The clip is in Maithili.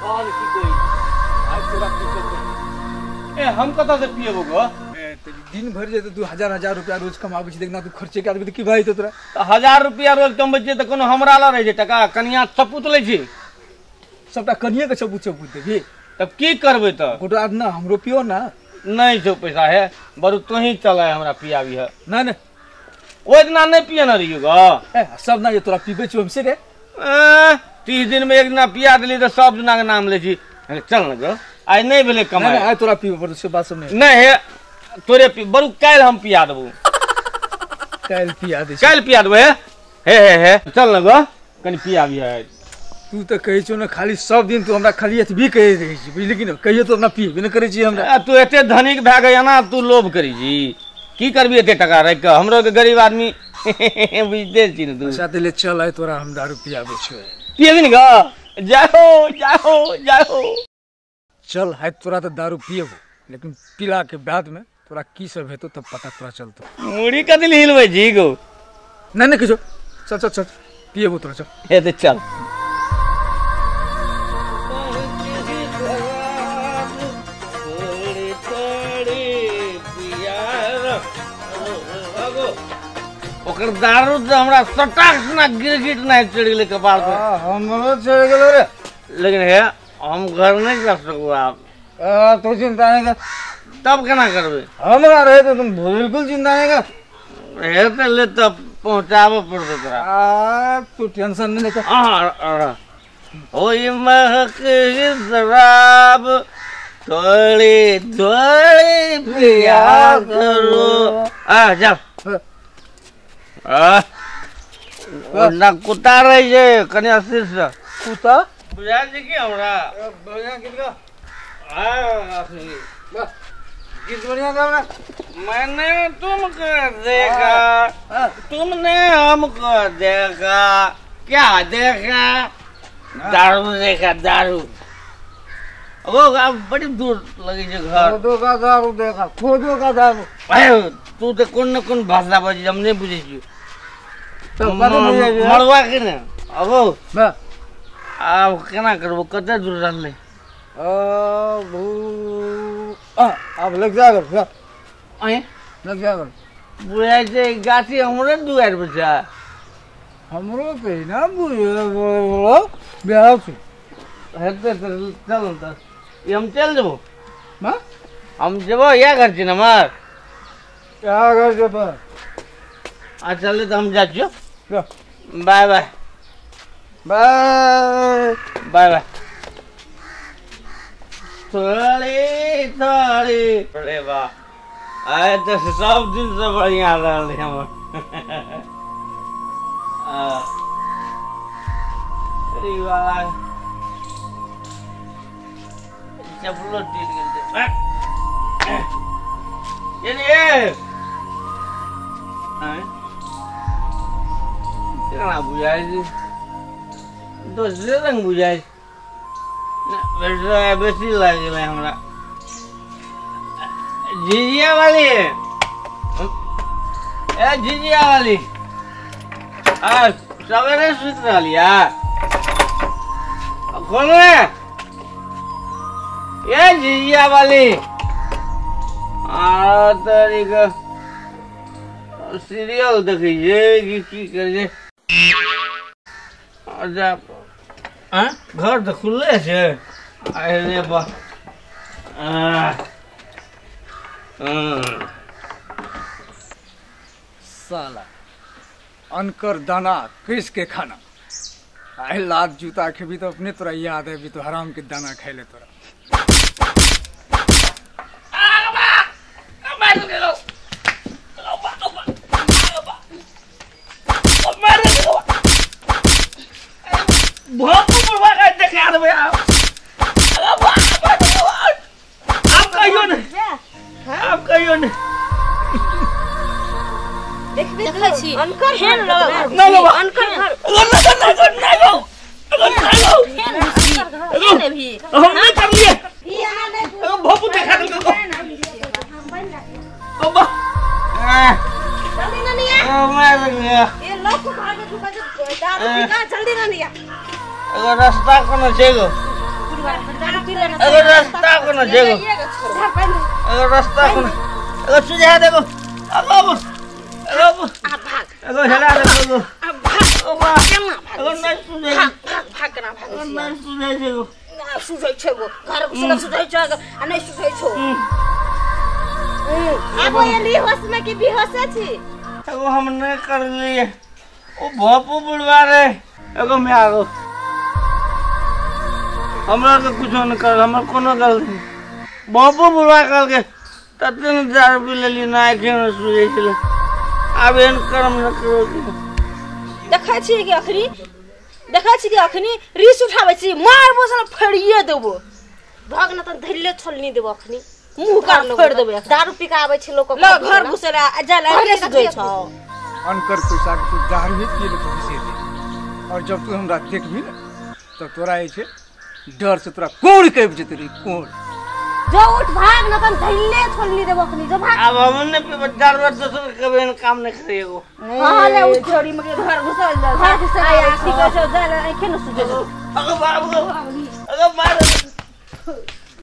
कह की कहै आइ तोरा की कहै ए हम कतऽ से पिएबो गो दिन भर जे 2000 हजार रुपया रोज कमाबै छी देखना तू खर्चे के आदमी त की भाई तो तोरा 1000 रुपया रोज कमबै छियै त कोनो हमरा ल रहै छै टका कनिया सपूत लै छी सबटा कनिया के सपूत सपूत देबी तब की करबै त गोटा ना हमरो पियो ना नहीं छौ पैसा है बरु तोही चल हमरा पियाबी है ना ना ओइ दिना नहीं पिए न रहियो ग ए सब ना ये तोरा पीबै छी हमसे रे 30 दिन में एक दिना पिया देली त सब दिना के नाम लै छी चल न ग आइ नहीं भेलै कमाई नहीं आइ तोरा पीबै पड़तौ से बात सब नहीं नहीं हे तोरे बरु काल्हि हम पिया देबौ काल्हि पिया दे काल्हि पिया देबौ हे हे हे हे चल न ग कनि पियाबी है तू त कहै छौ न खाली सब दिन तू हमरा खाली एतबी कहै रहै छी बुझली कि न कहियो तो अपना पीबे न करै छी हमरा तू एते धनिक भए गई एना तू लोभ करी छी की करबी एते टका राखि कऽ हमरो के गरीब आदमी बुझते छी न तू अच्छा त ले चल आइ तोरा हम दारू पियाबै छियौ पिएबी न ग जाहो जाहो जाहो चल आइ तोरा त दारू पिएबो लेकिन पीला के बाद में तोरा की सब हेतौ तब पता तोरा चलतो मुड़ी कथी ले हिलबै छी गो नहीं नहीं किछो चल चल चल पिएबो तोरा चल हे त चल ओकर दारू तऽ हमरा सटाक सना गिरगिट नहि चढ़ि गेलै कपार पर हमरो चढ़ि गेलो रे लेकिन हे हम घर नहीं जा सकू आब तू चिंता नहीं कर तब केना करबै हमरा रहे तो तुम बिल्कुल चिंता नहीं कर हे तऽ ले तब पहुँचाबऽ पड़तौ तोरा तू टेंशन नहीं ले ओई महक शराब थोड़ी थोड़ी पिया करो आ जा ना कुत्ता रहै छै कनि अस्थिर से कुत्ता बुझायल छै की हमरा बढ़िया गीत गा गीत बढ़िया गाओ ना मैंने तुमको देखा तुमने हमको देखा क्या देखा दारू देखा दारू वो अब बड़ी दूर लगे छै घर खोदो का दारू देखा खोदो का दारू तू तो कोन न कोन भाषा बजै हम नहीं बुझै छियौ मरवा के ने अब आब केना करबो कते दूर रहलै आब लग जा कर आँय लग जा कर बुझाइ छै गाछी हमरे दुआरि पर छै हमरो तऽ ना बुझल बिहार छै हेतै तऽ चल तऽ ई हम चलि जेबो हम जेबो इएह घर छी ने हमर इएह घर जेबै अच्छा ले तऽ हम जाइ छियौ bye bye bye bye bye थोड़ी थोड़ी अरे वाह आइ तऽ सब दिन से बढ़िया रहलै हमर अरे वाह चप्पलो टूटि गेल छै केना बुझाइ छै दोसरे रंग बुझाइ छै बेसी लागि गेलै हमरा झिझिया वाली ए झिझिया वाली आ सवेरे सुति रहली खोल रे ए झिझिया वाली आ तरीका सीरियल देखै छै कि की करै छै अच्छा घर तऽ खुलले छै अरे वाह साला अनकर दाना किस के खाना आए लात जूता खेबी तो अपने तोरा याद है भी तो हराम के दाना खाई ले तोरा आप कहियो ने देखै छी अनकर अनकर घर हम नहीं करलिए भोपू देखा देलकै अब्बा जल्दी ना निया ये लोग को घर में ढुका जो दारू पीना जल्दी ना निया एगो रास्ता कोनो छै गो दीवार पर दारू पी लेना। एगो रास्ता कोनो जेगो, एगो रास्ता कोनो, एगो सुझा देगो। अब अब आ भाग, एगो हेला देगो। आ भाग, ओ बा, केना भाग, एगो नहीं सुझे, भाग भाग भाग, केना भाग, नहीं सुझे जेगो। ना सुझै छै गो, घर घुसल सुझै छै आ नहीं सुझै छौ। आब एली होश में कि बेहोश छी? एगो हम नहीं कर लिए, ओ भोपू बुढ़वा रे। एगो मैं आगो हमरा के कुछो नहीं कर, हमर कोनो गलती नहीं। भोपू बुढ़वा कल के तते न दारू पी लेली ना आँखें में सुझै छलै। आब एहन कर्म न करो। देखै छी कि अखनी, देखै छी कि अखनी रिस उठाबै छी, मार बोसल फड़िए देबो। भग न त धैले छोलनी देबो अखनी, मुंह कान फोड़ देबो। दारू पी के आबै छै लोक ल घर घुसल आ जा ले सुझै छौ। अनकर पैसा के तू दारू ही पी ले तो घुसे दे, और जब तू हमरा देखबी ना तब तोरा जे छै डर से तोरा कोड़ कापि जेतै रे कोड़। जो उठ भाग न त धैले छोलनी देबो अखनी, जो भाग। आब हम नहीं पीबै दारू, दोसर के एहन काम नहीं करिएगो। हां ले उठ छोड़ी में घर घुसल जा, घर घुसल आ की कहै छौ जा ले आंखे न सुझै छौ। अगो बाबू, अगो मार।